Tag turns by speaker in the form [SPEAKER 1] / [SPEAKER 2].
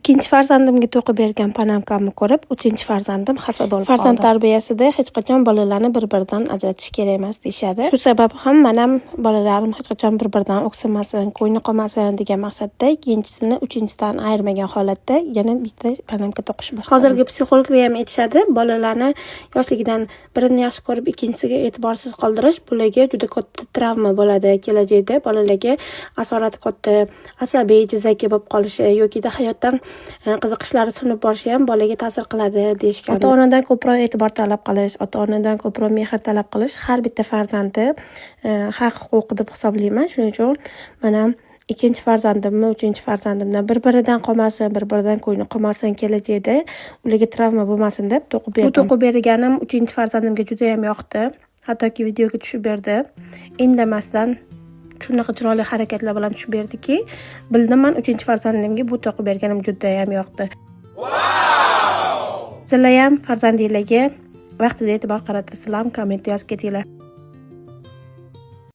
[SPEAKER 1] Ikkinchi farzandimga to'qib bergan panamkamni ko'rib, uchinchi farzandim xafa bo'lib qoldi. Farzand tarbiyasida hech qachon bolalarni bir-biridan ajratish kerak emas deyishadi. Shu sabab ham men ham bolalarim hech qachon bir-biridan o'ksimasin, ko'ngli qolmasin degan maqsadda ikkinchisini uchinchisidan ayirmagan holatda yana bitta panamka to'qish boshladim. Hozirgi psixologlar ham aytishadi, bolalarni yoshligidan birini yaxshi ko'rib, ikkinchisiga e'tiborsiz qoldirish bularga juda katta travma bo'ladi. Kelajakda bolalarga asorati katta, asabiy, jizzaki bo'lib qolishi yokida hayotdan qiziqishlari so'nib borishi ham bolaga ta'sir qiladi deyishgan. Ota-onadan ko'proq e'tibor talab qilish, ota-onadan ko'proq mehr talab qilish har bitta farzandni haq-huquqi deb hisoblayman. Shuning uchun mana ikkinchi farzandimni uchinchi farzandimdan bir-biridan qolmasin, bir-biridan ko'ngli qolmasin, kelajakda ularga travma bo'lmasin deb to'qib berdim. Bu to'qib berganim uchinchi farzandimga juda ham yoqdi. Hattoki videoga tushib berdi. Indamasdan shunaqa chiroyli harakatlar bilan tushib berdiki, bildim man uchinchi farzandimga bu to'qib berganim juda ham yoqdi. Sizlar ham farzandinglarga vaqtida e'tibor qaratasizlarmi? Kommentda yozib ketinglar.